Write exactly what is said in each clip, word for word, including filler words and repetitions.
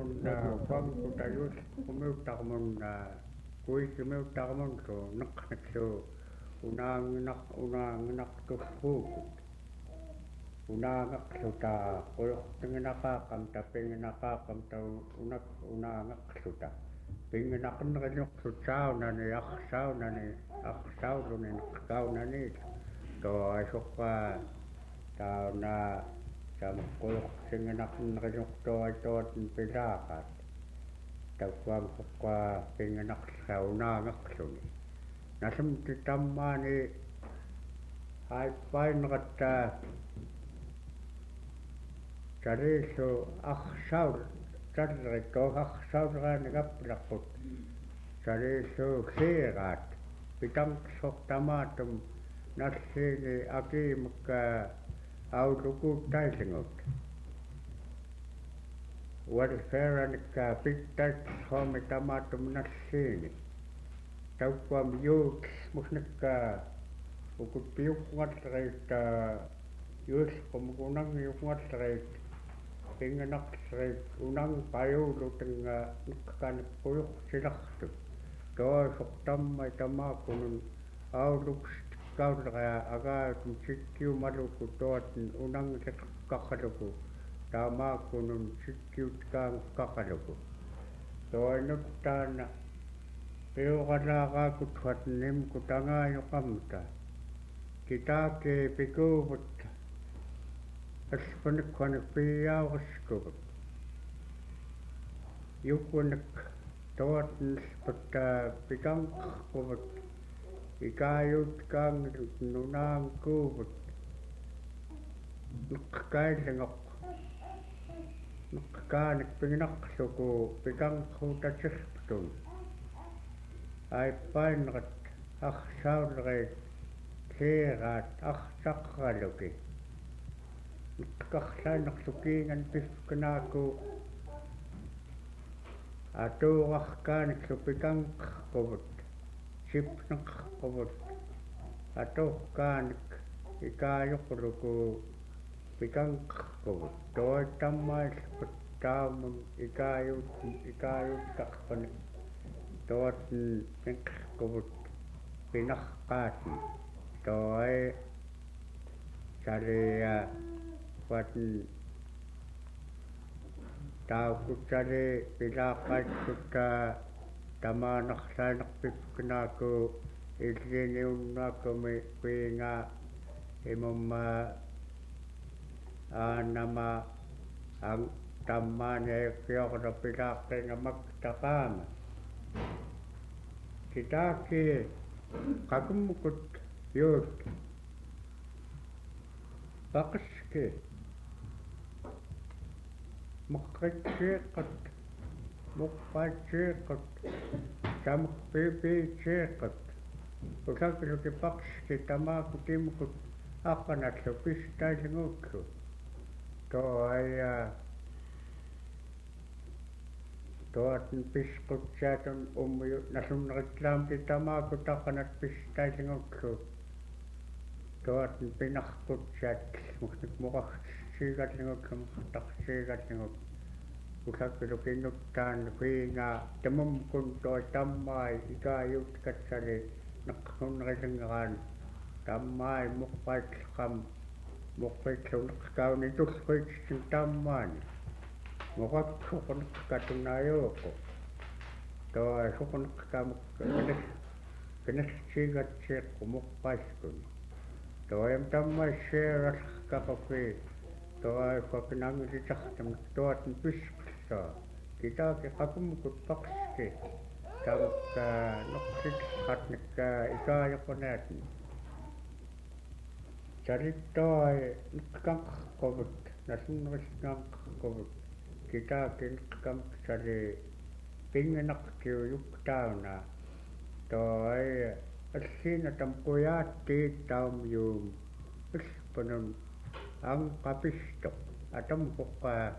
Mun, ah, ukwam kut ayus kumi utak mun, ah, kuiki mi utak mun su, neqnek su, unañinak, unañinak tusu kut. Unañak suta, kuyuk tinginak akam ta, pinginak akam ta, unak, unañak suta. Pinginak neqenyuk sut saunani, aksaunani, aksauluni, nekkaunani. To aisuk, ah, tauna, samak kuyuk tinginak neqenyuk to aitotin pilakat. Takuam sukka pinginak saunangak suni. Nasim ti tamani, aipai nekata, sarisu aksaul, sarisu aksaul rani kaplakut. Sarisu sirat, pitang sok tamatum, nasini aki meka auluku tailingut. Welfare nika pitat homi tamatum nasini. Taukuam youth musnika ukut piuk ngatreita youth komukunang yuk ngatreit. Pinganak treit unang payulu tenga nekkanek kuyuk silaktu. Toa sok tamai tamakunun Auluk kaulra aga tum sikkiu maluku toatun unang sekkakaluku. Tama kunun sikkiu tekang kakaluku. Toa nutana piukalaga kutuat nim kutanga yukamta. Kitake pikubut. Espenek kwanek piau eskubut. Yukunek toat nespeta pikang kubut. Ikayut kang nunang kubut. Nekkailengok. Nekkanek pinginak suku pikang kuta sispetun. Aipainret. Aksaulret, sirat, aksakaluki. Nekaksanak sukingan piskenaku. Atuakkanek supikang kubut. Sipnek kubut. Atuakkanek ikayuk luku. Pikang kubut. Toa tamai sepet tamun ikayut, ikayut kakpanek. Toa ten kubut. Pinakatan. Toa saria kuat tauku sari pilakat kuta tamanak sanak piskenaku. Ilini unakumi pinga imuma anama ang tamani kiokra pilaki ngamak takama. Kitaki kakumukut yut. Pakiski. Mukkitsiikut. Mukpatsiikut. Samukpipitsiikut. Usakiluki pakiski tamaku timukut. Akanatlu pistailinguku. Toa ia. Toat piskut siatun umiu nasun reklam ti tamaku takanat pistailinguku. Toat pinakkutsiat muknik mukak sigatlinguk muktak sigatlinguk. Usakiluki nuttan kuinga temum kun toa tamai ikayut katsali neknun relingan tamai mukpaitlkam. Mukpaitlun kauni tuskuitsing tamani. Mukak sukun katunayuku. Toa sukun kamu kenes kenes sigatsiku mukpaitkun. Toa em tamai sirat kakoki. Toa kwakinang litak tem toat pisksa. Kitaki kakumukut pakiski. Tamuk nuksik katnik ika yakonetin. Saritoa nekang kubut, nasun nekang kubut. Kitaki nekang sari pinginak kiuyuk tauna. Toa esina tam kuyati taum yum. Espenun ang kapistok. Atam kuka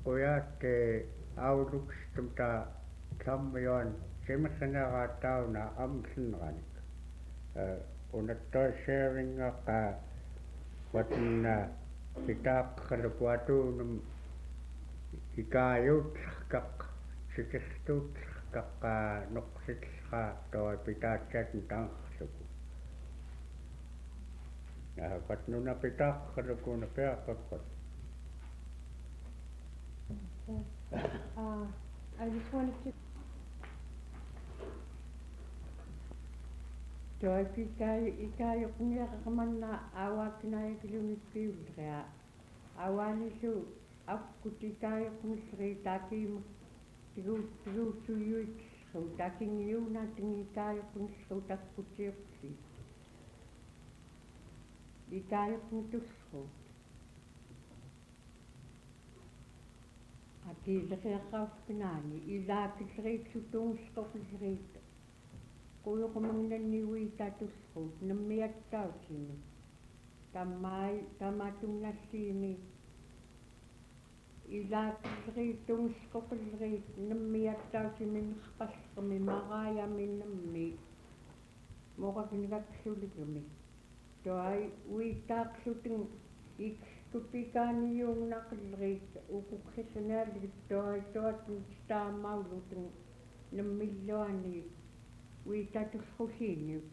kuyati auluk situmta tam yon. Simikinera tauna am sinranik. Eh, unatto sharing ka watin, eh, pitak kalukuatunum ikayut Kak sikiltut, kak, ah, nok sikil ka to pita chat ntang suku. Ah, kat nuna pita ka suku na pia ka kat. Uh, I just wanted to Tuai pikai ikai uknia kakamana awa kinai kilungi piulria. Awa nisu akkut ikai uknisri taki tigu tigu suyuit sru taki ngiuna tingi ikai uknisru tak kuciuksi. Ikai uknitusru. Aki liriakau kinani ila kiliriit sutung skok liriit. Kuyuk mengnen ni wita tusrut nemmiat tausini. Tamai tamatung nasini. Ila kiliriit tungskok liriit nemmiat tausini nrpas kemi maraya mi nemmi. Moka kinigak suligemi. Tuai wita ksuting ik kupikan iung naklerik ukuk sisnel tuai tuat tamauluting nemmiluani wita tuskusiniut.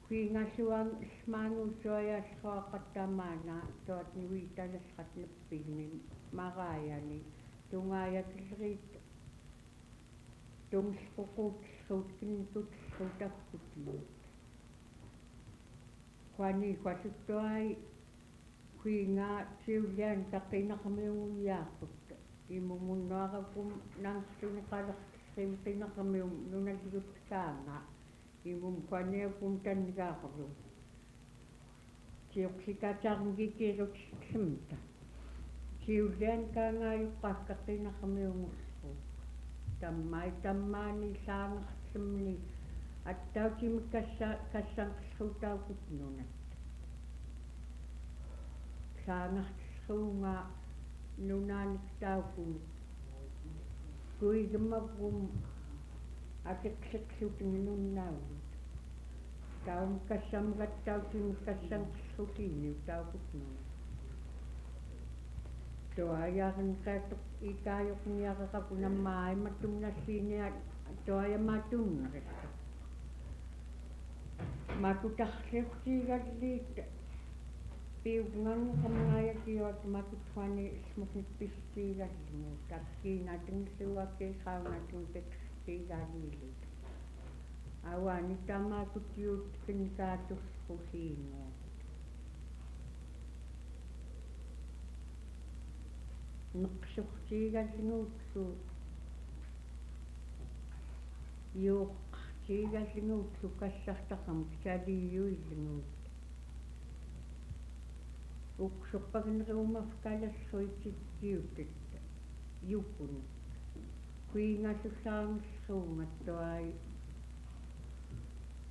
Kuingasuang smangu tuai asroakat tamana tuat ni wita laskat neppini marayani tungaya klerik. Tungskukut srut kinkut srut akkutnut. Kwani kwasuk tuai kuinga tiulian kakinakmiung uyakut. Imumun nuarakum nangksun kalak sim kinakmiung nunaligut kanga. Imum kwani akum tanigakulu. Tiuksikatar ngikirut semta. Tiulian kanga yukak kakinakmiung usruk. Tamai tamani sangak semni. Attau timik kasa kasang srutau kutnunat. Sangak srunga nunanik taukun. Kuigemakum akiksik suting nunau. Taum kasam gat tauting kasang sutini taukut nunau. Tuai akin katuk ikayuk niakakakuna mai matum nasini tuai matum narisak. Makutak sefti galit. Piuk ngang kamangaya kiwat makutwani smuk pistigal mu takki nating siwake kau nating pistigal lili. Awani tama kutiut kin katus kusino. Neksuk tigal ngutsu. Yuk tigal ngutsu kasah takam kali yui ngut. Uksuk pagin rumah kalas hoitik kiutit. Yukun. Kuinga susang sungat tuai.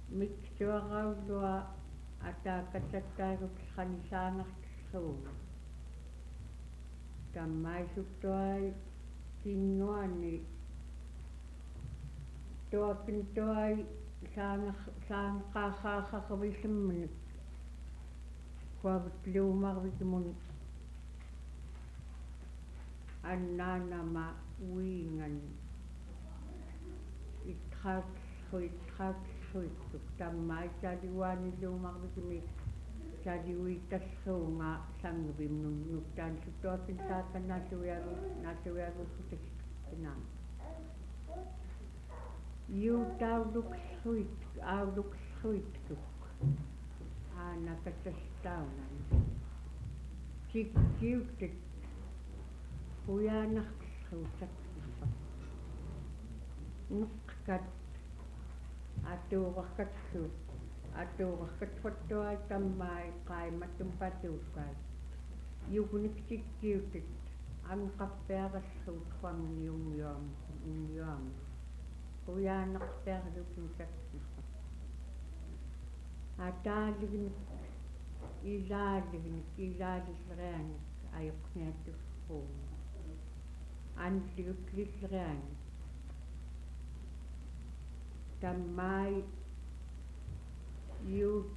Miktuarau lua ata kacataruk sani sangak sungat. Tamai sutuai kinguani. Tuakin tuai sangak sangak kakakak wisemenik. Kuabut liumar wikimun. Ananama wingan. Itrak suit, itrak suit. Tamai saliwani liumar wikimi. Saliwi tasunga sangbim nung nuktan sutuakin saka nasuyagu nasuyagu kutis. Kenang. Yu tauluk suit, auluk suit tuk. Ana kacas taunan. Cik kiutik. Kuyanak susak. Nekkat. Aturakkat su. Aturakkat fotoai tamai kai matum patukai. Yukunik cik kiutik. Angkap peakas su kwang niung yom. Niung yom. Kuyanak perluk nsak. Atalignik, ilalignik, ilalireanik, ayuk niatusku. Anlignik lireanik. Tamai, yut,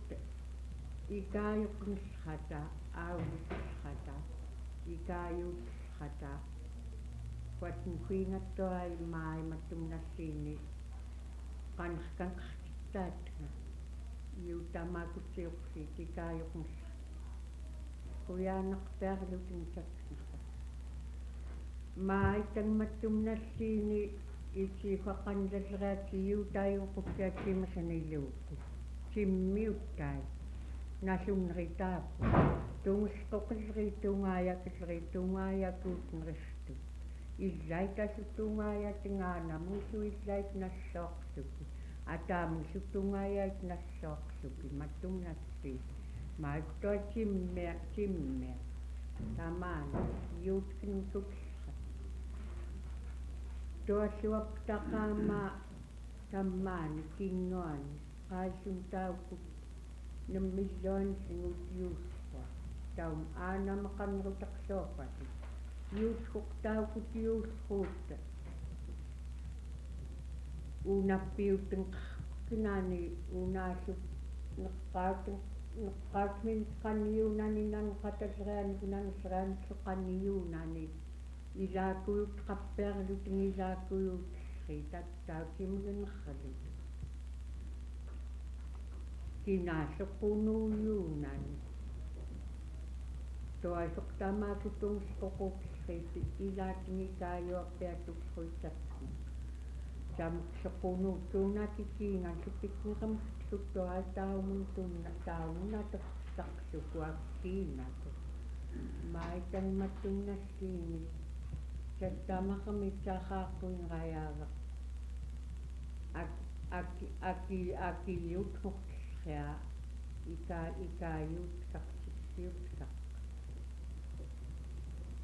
ikayuk niskata, auluk niskata, ikayuk niskata. Kuat ñkwiña tuai mai matum nasini. Kanx kanx kitat. Iuta makut siuksi kikayuk ñsa. Kuya nakper luting cak. Mai tang matum nasini isi kuakan lalrati iuta iukukia cimasani luku. Cimmiutai. Nasun ritapu. Tungus kokil ritungayak ritungayak ut nristu. Illait asu tungayat ngana musu illait nasoksuki. Ata musu tungayat nasoksuki matum nasi. Maikto cimmia cimmia. Taman yut kinkut. Tuasuap takama taman kingoan. Kaisun taukut. Nemilon singut yusko. Taum ana makan rutak sopati. Yuskuk taukut yuskut. Una piut tengkah kinani una sup. Nekaut nekaut min kan yunani nan katas ran kunan seran sukan yunani. Ilakuyut kaper luting ilakuyut. Ritat tauti mengin kalut. Kinasukunu yunan. Tuasuk tama kutung sukukuk sriti ilating ikayu apiatuk kuitak. Jam sukunu tuna kikingan supik ngam sutua taumun tuna taumun atak tak sukuak kinatu. Mai tang matung nasini. Jatama kami cakak kuing rayagak. Ak- aki- aki- akiyut muksia ika- ikayut kak sikiut kak.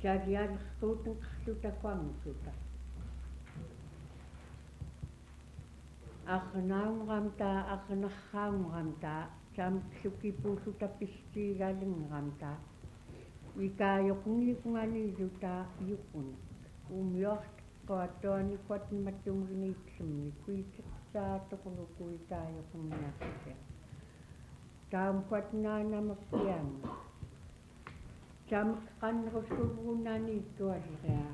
Jarian kuteng kasuta kuang suta. Akenaung ramta akenakaung ramta. Jam sukipu suta pisti laling ramta. Ikayuk ngikungani suta yukun. Umyok Kuatoa ni kuat matum ni ksem ni kuitik sa tukulu kuita yuk miakse. Taum kuat nana makian. Jam kanrus kubu nani tuas rea.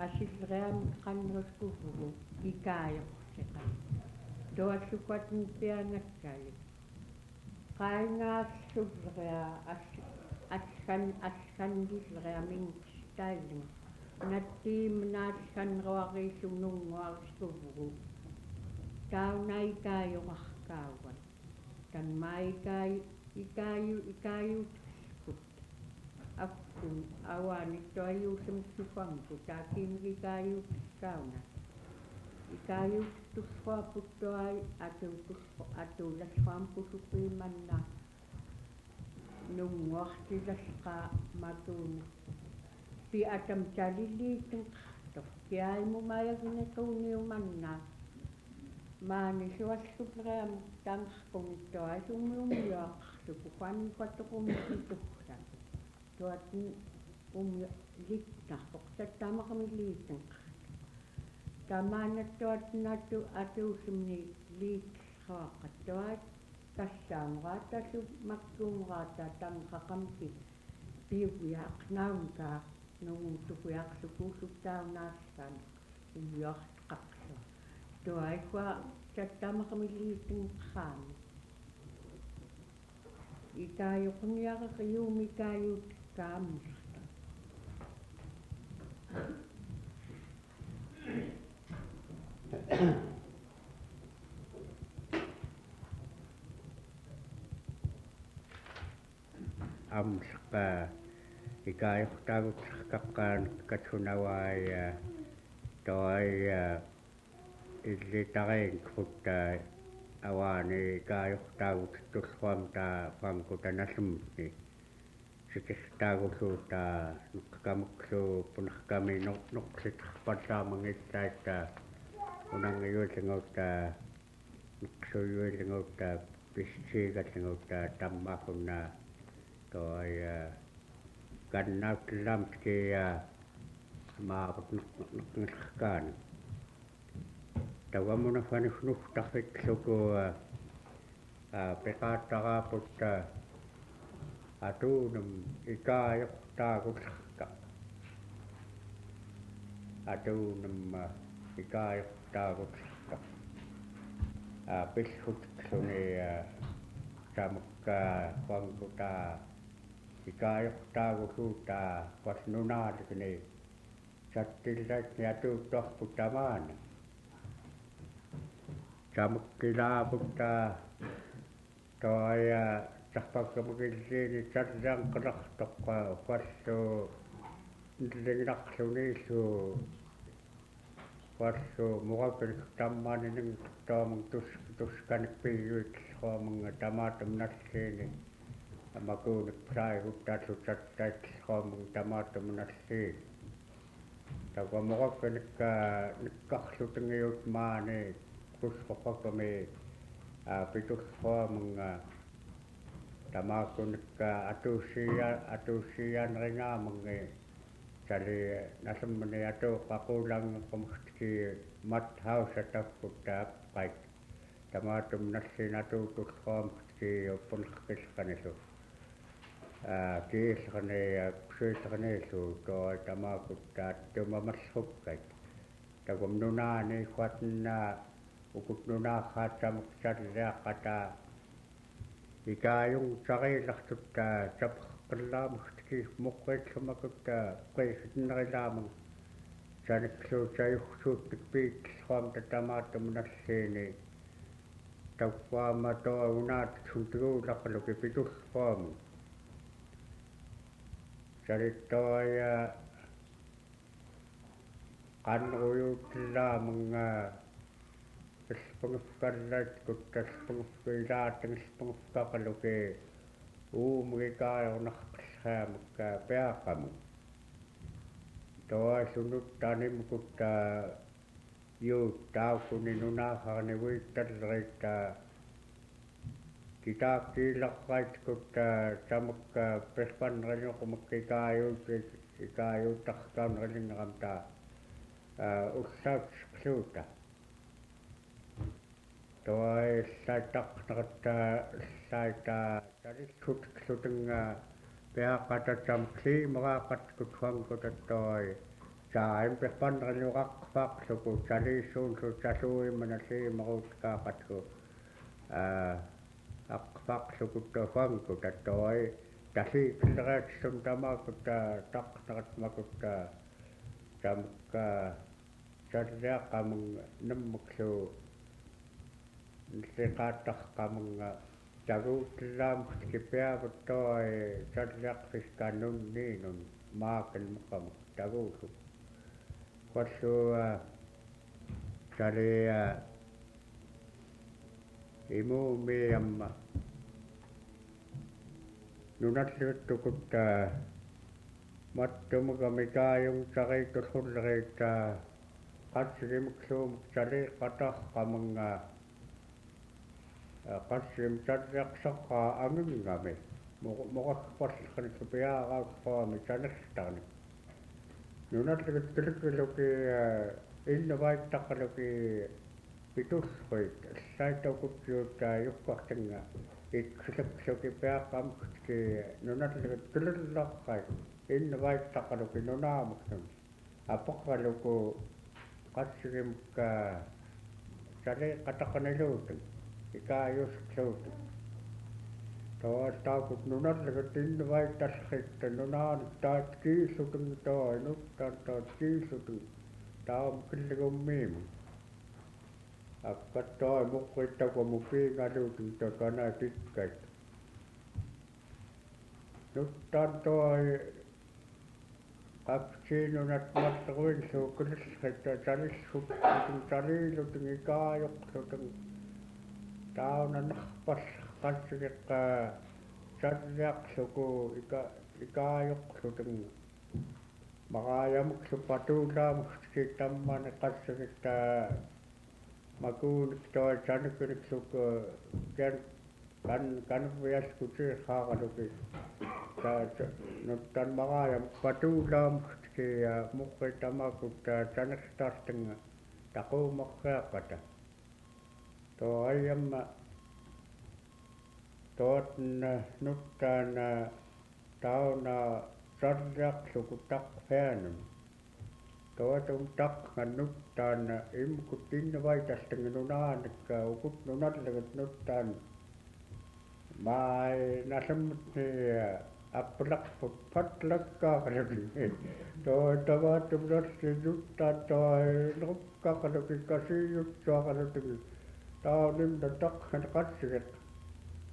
Asil rea kanrus kubu ikayuk seka. Tuas kuat ni piangat kali. Kainga asubrea as- askan askan dilrea mingkis tailing. Nati menaskan roari sunung roari subugu. Tauna ikayu rahkawan. Tan ma ikayu ikayu ikayu skut. Akun awani toayu semsufang kutakin ikayu kauna. Ikayu tuswa putoai atu tus atu laswam pusupi manna. Nunguak tilaska matun. Pi atam jalili tengkahtok kiai mumayag ni kuniu manna. Mani suas subrem tangkung toai sumum yuak sukukan patukum situhkan. Tuat umyo litna koksa tamak mi liteng. Tamana tuat natu atu sumni lit kaka tuat kasam rata su makum rata tangkakam ki. Piuyak naungka nung tukuyak suku sutau naskan. Umyok kaksa. Tuai kua sa tamak mi liteng kami. Ikayu kuniak kayum ikayu kam. Am saka ikayu tagut kakan katunawai toai. Ilitariin kutta awani kayuktagutut tusuamta pangkuta nasumni. Sikistaguluta nukkamuksu punakami nuk nuksitakpata mangitaita. Unang yulinguta nuksuyulinguta pistigalinguta tammakuna. Toaya kannaukilamtkia maabut nuk nuk nuk kan. Tawa muna fanus nuk takit suku a pekatara putta atunum ikayuk tagut ka. ata unịm, ah, ikayuktagut, ah, pilkut lụñi, ah, Camuk, ah, Huangkut, ah, ikayuktagut, ah, wal nunalkni. Cattillakni ata utuakbut tamani. Camuk ilabut, ah, Tọa, ah, cakpakam killini calliakilaktuq, ah, wal lunlingnak lunilu, wal lumukaknik tamani ningtuq tomang tus-, tuskanik piyuit lhomang tamatum nallini. Makunik prai kutadlu caddait lhomang tamatum nallini. Tagua mukaknik, ah, nikkaxlutngiut mani, kuskuxakami, ah, pitulhomang, ah, tamakunik, ah, atusia, atusianringamangi, cali nalemmani atu kakulang kumhutki mat hausa takut, ah, kait. Tamatum nallin atu tulhomhutki upunhkilkanilu. Ah, kiilkani, ah, kusuilkanilu, tọa tamakut, ah, tumamaslhukait. Tagua nunani huatna ukut nunaha Camuk calliakata. Ikayung carilaktuta, ah, capakkilamhutki mukrit lumakut, ah, kuihitnrilamang. Caniklu cayuhsutnik pitlhom tamatum nallini. Tagua ma tọa unat suntigulakluki pitulhom. Cali tọa, ah, kanruyutlamang, ah, lpengfkallait kut lpengfk ilating lpengfkakluki. Umang ikayung nakhlhamak, ah, piakamang. Tọa sunut animkut, ah, Yu, taukuni nunaharni witalrita. Kitakilakait kut, ah, Camuk, ah, pirpanriñuqmak ikayut, ikayut takkaunriñuqmata, ah, ullautskluta. Tọa, ah, llai taknakta, ah, llai ta, ah, Calilhutklutnga, ah, piakata Camuk, limrakatkut Huangkuta tọa. Ca impirpanriñuk akfakluku, calisunlu, caluiman, limrutkakatku. Ah, akfakluku to Huangkuta tọa. Talikilratsum tamakuta, ah, taknakat makuta, ah, Camuk, ah, calliaqamang nemmuklu. Nlliqataqkamang, ah, tagutllamhutki piabut tọa, eh, calliaqfihka nunninun, makin muqamak tagutluk. Kuallu, ah, cali, ah, imumi amma. Nunalligattukut, ah, mattumuk ami kayung caritul hullrita, ah, qatsigimuk lumuk caliqataqkamang, ah, qatsigimuk calliaqsaqqa angingngami. Mu-, mukakpalknik piarauqami canirtarnik. Nunalligat kilkluki, ah, innvaittaqluki pitulhuit, llai tokuttiut, ah, yukkaqtinga. Ikslukluki piaqamhutki, nunalligat kilillaqait, innvaittaqluki nunamuknun. Apaqaluku qatsigimuk, ah, caliqataqniluting, ikayuskluting. Tọa taukut nunalligat innvaitalhit, nunanit tatkilluting tọa, nuttan tatkilluting, taum killigummiimang. Akkat tọa mukrit tagua mupiingaluting tọa kana titkait. Nuttan tọa kapchi nunat matruinlu kilillhit, calillhutluting, caliluting, ikayuqluting. Tauna nahpal qatsigit, ah, calliaqluku ika-, ikayuqluting. Maqaiyamuklu patullamhutki tammani qatsigit, ah, makuunik tọa caniknikluku, ah, kian kan-, kanvialkuti haqaluki. Ta-, ta-, nuttan maqaiyam patullamhutki, ah, mukrit tamakut, ah, canirtartinga, taqumarriaqata. Tọa aiamma, tọa, ah, nuttan, ah, tauna calliaqluku taqfianun. Tọwa tọm ntak ñan nuttan, imkut innovators tịñ nunanịk, ukut nunallegịt nuttan. Mai nadem ni, eh, apalak put patlak kakalutịñ. Tọwa tọwa tọm nuttan tọwa nukkakalutịñ kasiyut kakalutịñ. Tọwa nim da tak hen kasigek.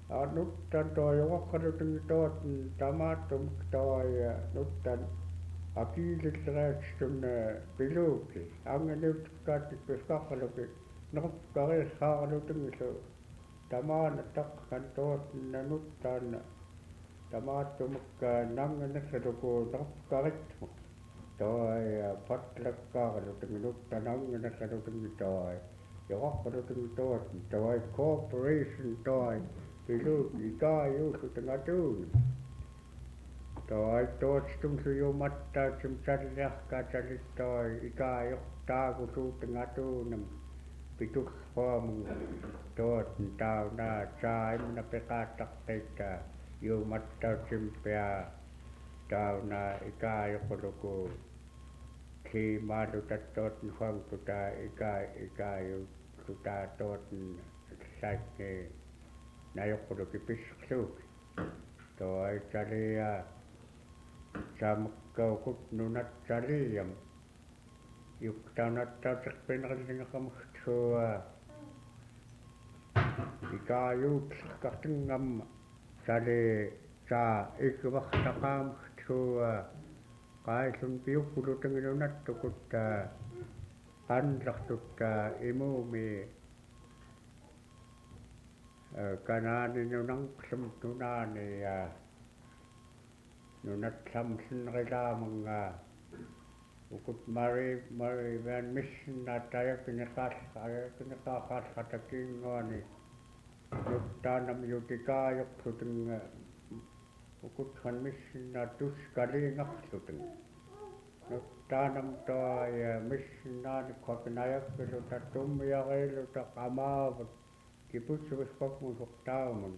A nuttan tọwa yokakalutịñ tọwa tama tọm tọwa, eh, nuttan. Akililek tun, eh, piluki. Angeniut katik pis kakalutịñ. Nukkakalutịñ isu. Tama na tak hen tọwa na nuttan. Tama tọm ka nangin seluku nukkakalutịñ. Tọwa, eh, patlak kakalutịñ nuttan nangin seluku tọwa. Yokakalutịñ tọwa, tọwa cooperation tọwa. Piluki ikayuulutịñ atun. Tọwa tọwa tun su yomatta tịm chaliak ka chalit tọwa ikayuk takulutịñ atun. Pituk pom tọwa tọwa na cha im na pekatak peta yomatta tịm pia tọwa na ikayuk luku. Ki malu ta tọwa Juan tuta ika, ikayuk tuta tọwa sait ni nayuk luku pisikluki. Tọwa chalia. Chamak ka ukut nunat chaliam. Yuk tana ta cek penak lingakam tua. Ikayuk katingam chali cha ikbak takam tua. Kailun piuk puluteng nunat tukuta. Panlak tuta imumi. Eh, kanani nunang ksum tunani, ah, nunat lam sinrila menga. Ukut mari, mari ben misin ataya kinikal, ataya kinikal katakinguani. Nuttanam yutika yuk suting, eh, ukut han misin atus kalingak suting. Nuttanam toya misin ani kwakinayak luta tumyak luta kamabut. Kipus wis kwak musuk taumun.